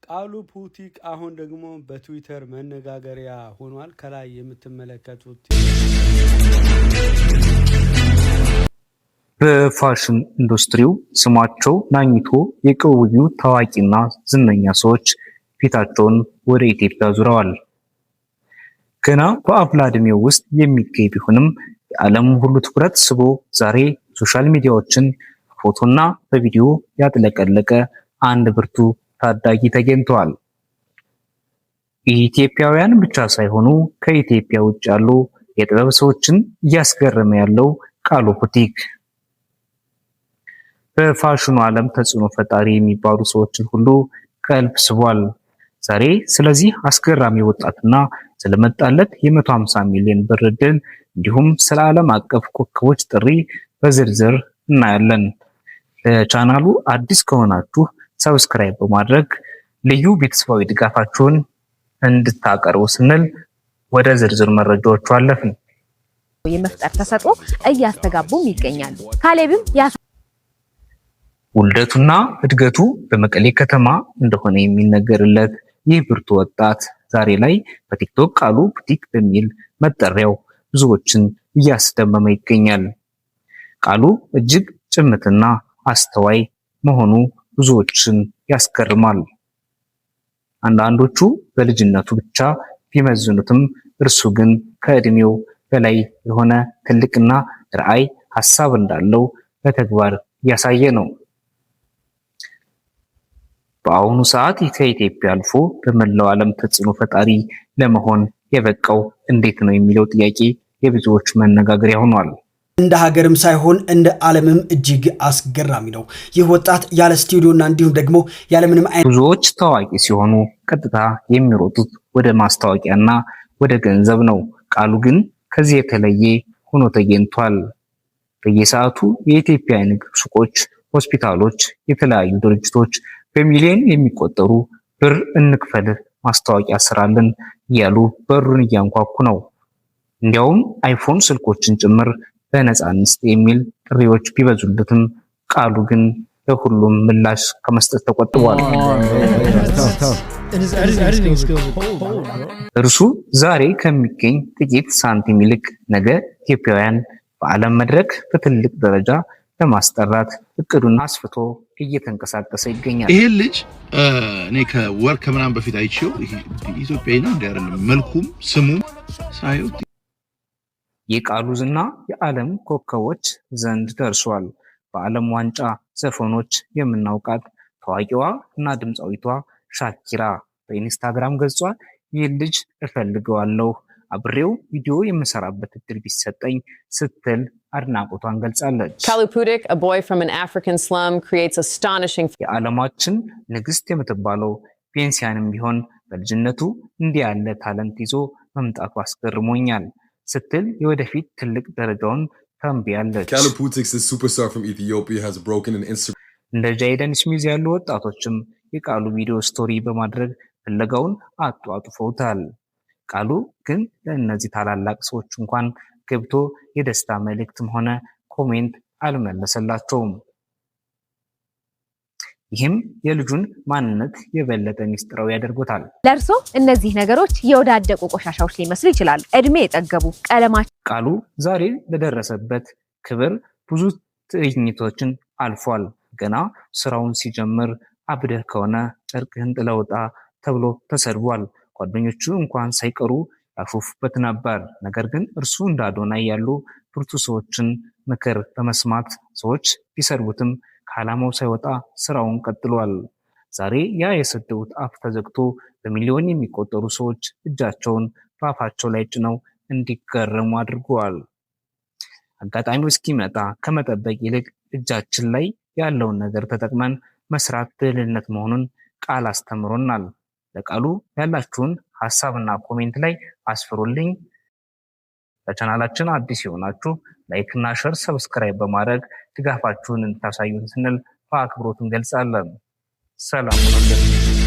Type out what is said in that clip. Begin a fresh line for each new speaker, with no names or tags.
ቃሉ ፑቲክ አሁን ደግሞ በትዊተር መነጋገሪያ ሆኗል። ከላይ የምትመለከቱት
በፋሽን ኢንዱስትሪው ስማቸው ናኝቶ የቆዩ ታዋቂና ዝነኛ ሰዎች ፊታቸውን ወደ ኢትዮጵያ አዙረዋል። ገና በአፍላ ዕድሜው ውስጥ የሚገኝ ቢሆንም የዓለም ሁሉ ትኩረት ስቦ ዛሬ social media ዎችን በፎቶና በቪዲዮ ያጥለቀለቀ አንድ ብርቱ ታዳጊ ተገኝተዋል። ኢትዮጵያውያን ብቻ ሳይሆኑ ከኢትዮጵያ ውጭ ያሉ የጥበብ ሰዎችን እያስገረመ ያለው ቃሉ ቡቲክ በፋሽኑ ዓለም ተጽዕኖ ፈጣሪ የሚባሉ ሰዎችን ሁሉ ቀልብ ስቧል። ዛሬ ስለዚህ አስገራሚ ወጣትና ስለመጣለት የ150 ሚሊዮን ብር ዕድል እንዲሁም ስለ ዓለም አቀፍ ኮከቦች ጥሪ በዝርዝር እናያለን። ለቻናሉ አዲስ ከሆናችሁ subscribe በማድረግ ልዩ ቤተሰባዊ ድጋፋችሁን እንድታቀርቡ ስንል ወደ ዝርዝር መረጃዎቹ አለፍን።
የመፍጠር ተሰጥኦ እያስተጋቡም ይገኛሉ። ካሌብም
ውልደቱና እድገቱ በመቀሌ ከተማ እንደሆነ የሚነገርለት ይህ ብርቱ ወጣት ዛሬ ላይ በቲክቶክ ቃሉ ቡቲክ በሚል መጠሪያው ብዙዎችን እያስደመመ ይገኛል። ቃሉ እጅግ ጭምትና አስተዋይ መሆኑ ብዙዎችን ያስገርማል። አንዳንዶቹ በልጅነቱ ብቻ ቢመዝኑትም እርሱ ግን ከእድሜው በላይ የሆነ ትልቅና ራዕይ ሀሳብ እንዳለው በተግባር እያሳየ ነው። በአሁኑ ሰዓት ከኢትዮጵያ አልፎ በመላው ዓለም ተጽዕኖ ፈጣሪ ለመሆን የበቃው እንዴት ነው የሚለው ጥያቄ የብዙዎች መነጋገሪያ ሆኗል።
እንደ ሀገርም ሳይሆን እንደ ዓለምም እጅግ አስገራሚ ነው። ይህ ወጣት ያለ ስቱዲዮና እንዲሁም ደግሞ ያለምንም አይነት
ብዙዎች ታዋቂ ሲሆኑ ቀጥታ የሚሮጡት ወደ ማስታወቂያና ወደ ገንዘብ ነው። ቃሉ ግን ከዚህ የተለየ ሆኖ ተገኝቷል። በየሰዓቱ የኢትዮጵያ ንግድ ሱቆች፣ ሆስፒታሎች፣ የተለያዩ ድርጅቶች በሚሊዮን የሚቆጠሩ ብር እንክፈልህ ማስታወቂያ ስራልን እያሉ በሩን እያንኳኩ ነው። እንዲያውም አይፎን ስልኮችን ጭምር በነፃ እንስጥ የሚል ጥሪዎች ቢበዙለትም ቃሉ ግን ለሁሉም ምላሽ ከመስጠት ተቆጥቧል። እርሱ ዛሬ ከሚገኝ ጥቂት ሳንቲም ይልቅ ነገ ኢትዮጵያውያን በዓለም መድረክ በትልቅ ደረጃ ለማስጠራት እቅዱን አስፍቶ እየተንቀሳቀሰ ይገኛል።
ይሄን ልጅ እኔ ከወር ከምናምን በፊት አይቼው ኢትዮጵያዊ ነው እንዲ አይደለም፣ መልኩም ስሙም ሳየው
የቃሉ ዝና የዓለም ኮከቦች ዘንድ ደርሷል። በዓለም ዋንጫ ዘፈኖች የምናውቃት ታዋቂዋ እና ድምፃዊቷ ሻኪራ በኢንስታግራም ገጿ ይህን ልጅ እፈልገዋለሁ፣ አብሬው ቪዲዮ የምሰራበት እድል ቢሰጠኝ ስትል አድናቆቷን ገልጻለች።
Kalu Putik, a boy from an African slum, creates astonishing
የዓለማችን ንግስት የምትባለው ቢዮንሴንም ቢሆን በልጅነቱ እንዲህ ያለ talent ይዞ መምጣቱ አስገርሞኛል ስትል የወደፊት ትልቅ ደረጃውን ተንብያለች።
Kalu Putik, the superstar from Ethiopia, has broken an Instagram
እንደ ጃይደን ስሚዝ ያሉ ወጣቶችም የቃሉ ቪዲዮ story በማድረግ ፍለጋውን አጧጡፈውታል። ቃሉ ግን ለእነዚህ ታላላቅ ሰዎች እንኳን ገብቶ የደስታ መልእክትም ሆነ comment አልመለሰላቸውም። ይህም የልጁን ማንነት የበለጠ ሚስጥራዊ ያደርጎታል።
ለእርሶ እነዚህ ነገሮች የወዳደቁ ቆሻሻዎች ሊመስሉ ይችላሉ። እድሜ የጠገቡ ቀለማቸው
ቃሉ ዛሬ ለደረሰበት ክብር ብዙ ትዕይንቶችን አልፏል። ገና ስራውን ሲጀምር አብደህ ከሆነ ጨርቅህን ጥለህ ውጣ ተብሎ ተሰድቧል። ጓደኞቹ እንኳን ሳይቀሩ ያሾፉበት ነበር። ነገር ግን እርሱ እንደ አዶናይ ያሉ ብርቱ ሰዎችን ምክር በመስማት ሰዎች ቢሰድቡትም ከዓላማው ሳይወጣ ስራውን ቀጥሏል። ዛሬ ያ የሰደቡት አፍ ተዘግቶ በሚሊዮን የሚቆጠሩ ሰዎች እጃቸውን በአፋቸው ላይ ጭነው እንዲገረሙ አድርገዋል። አጋጣሚው እስኪመጣ ከመጠበቅ ይልቅ እጃችን ላይ ያለውን ነገር ተጠቅመን መስራት ብልህነት መሆኑን ቃል አስተምሮናል። ለቃሉ ያላችሁን ሀሳብና comment ላይ አስፍሩልኝ። ለቻናላችን አዲስ የሆናችሁ like እና share፣ subscribe በማድረግ ድጋፋችሁን እንድታሳዩን ስንል በአክብሮት እንገልጻለን። ሰላም ሁኑልን።